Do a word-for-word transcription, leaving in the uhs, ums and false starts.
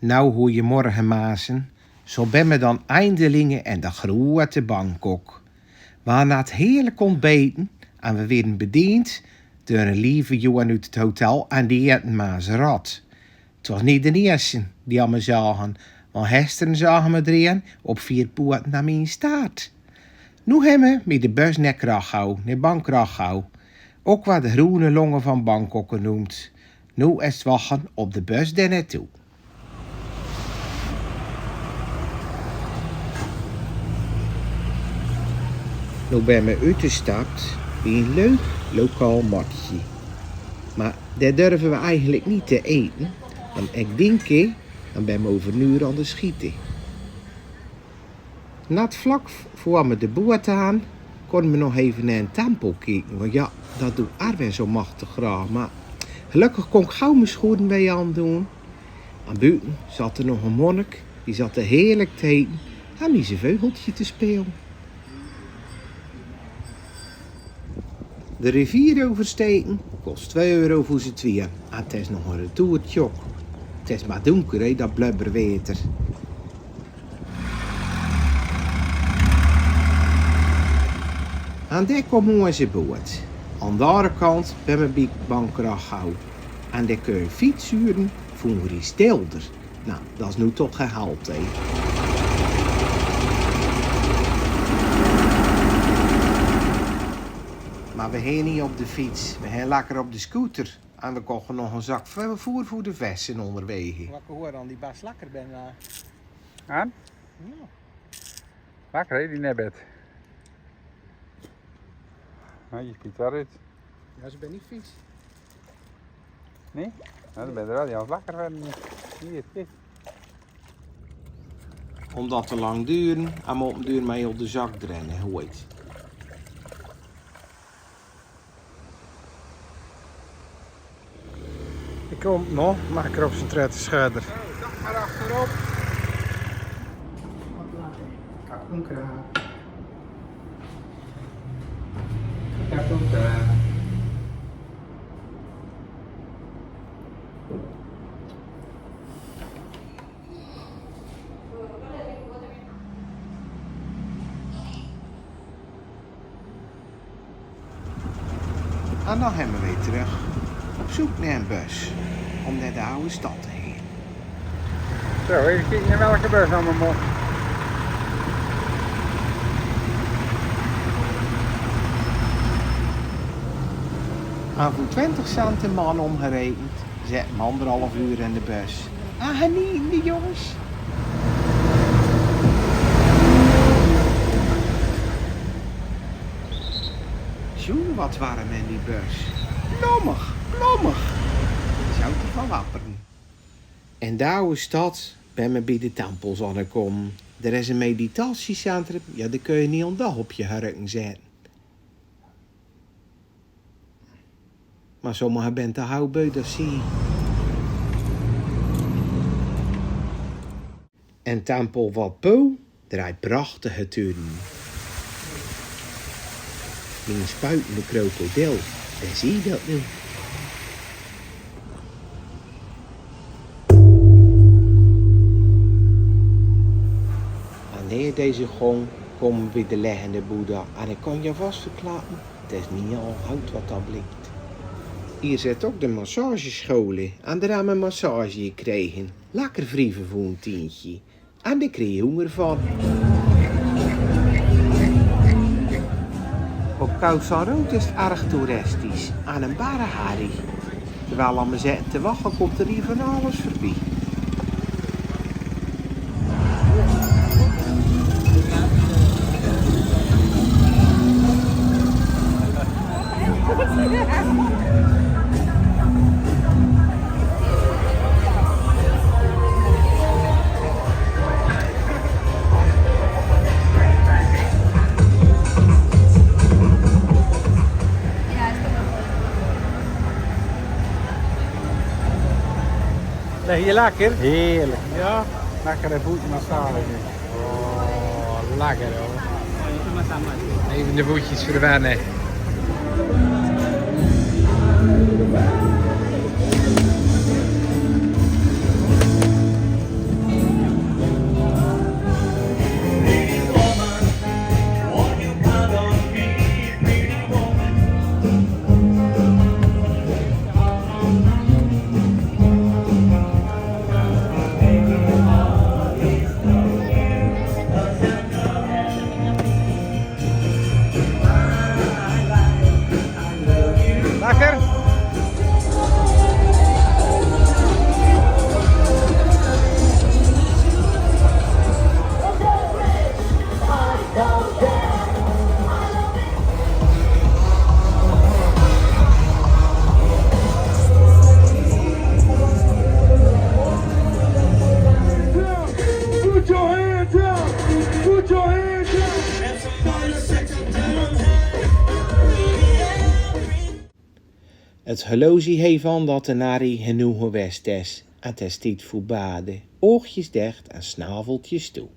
Nou, goeiemorge, Maarssen. Zo ben me dan eindelinge in de groeate Bangkok. We hadde 't heerlijk ontbeten en we wieren bediend door 'n lieve Johan oet 't hotel en die heten Maserati. 't Was neet d'n ieëste dee an me zage, want gisteren zage me d'r een op veer pote aan mien staart. Noe geit me mit de bus nao Krakow, nao Bang Krakow, ok waal de groene longe van Bangkok geneump. Noe is 't wachte op de bus dao nao toe. Noe ben me oetgestap bie 'n leuk lokaal marktje. Mer dao durve we eigelik neet te ete, want ik dink, hè, dan ben me euver 'n uur aan 't schiete. Net vlak veur me de boot aan, kónne me nog effe nao 'n tempel kieke. Want jao, dat doot Arwin zo machtig graag. Mer gelökkig kón ik gauw mien schoene weer aandoon. En boete zat d'r nog 'ne monnik, dee zat d'r heerlijk te ete en mit zien veugelke te speule. De rivier euverstaeke kos twee euro veur us twieë. En 't is nog 'n retourtje ok. 't Is mer doonker, hè, dat blubberwater. En dao kump us boot. Aan de anger kant ben me bie Bang Krakow. En dao kónne we fiets hure veur 'ne gries deelder. Nou, dat is noe toch gehaald, hè. Mer we geit neet op de fiets. We geit lekker op de scooter. En we kochte nog 'ne zak voer veur de vesse óngerwaeg. Lekker hoor, dan die best lekker binne. Aan? Jao. Lekker, hè, die nebbet. Jao, die schiet d'r oet. Jao, ze binne neet vies. Nae? Jao, dan binne d'r waal die aan 't lekker verder. Hie, kiek. Ómdat ze lang dore, en me op d'n duur mer op de zak d'r in goeit. Dao kump 'r nog, maak 'r op zien trette schuider. Zo, dat mer achterop. Wat laat, hè? Kapoen kraak. Kapoen kraak. En dan geit me weer trök op zeuk nao 'ne bus, óm nao de aw stad te geit. Zo, effe kieke nao welke bus dat me mót. En veur twintig cent de man ómgerekend zit me anderhalf uur in de bus. En geniete, jonges. Zo, wat werm in die bus. Lommig, lommig. Zou d'r van wappere. In de aw stad ben me bie de tempels aangekómme. D'r is 'n meditatiecentrum. Jao, dao kóns se neet 'nen daag op je hurken zitte. Mer sommige binne toch gauw beu, dat zie. En tempel Wat Pho draait prachtige tuinen. Mien spuitende krokodil, dao zie je dat noe. En nao deze góng kómme we bie de liggende Boeddha. En ik kan je vast verklappen, 't is neet al goud wat dao blinkt. Hie zit ok de massageschool, en dao hebbe we massage gekrege. Lekker wrieve veur 'n tientje. En dao krieg je honger van. Op Khao San Road is 't erg toeristisch en 'n barre herrie. Terwijl we zitten te wachten, komt er hier van alles voorbij. Lig je lekker? Heerlijk. Ja, lekkere voetmassage. Oh, lekker hoor. Even de voetjes verwennen. Wat geluifs doe hei van dat de nari henoe west is en 't is tied veur bade? Oogjes dicht en snaveltjes toe.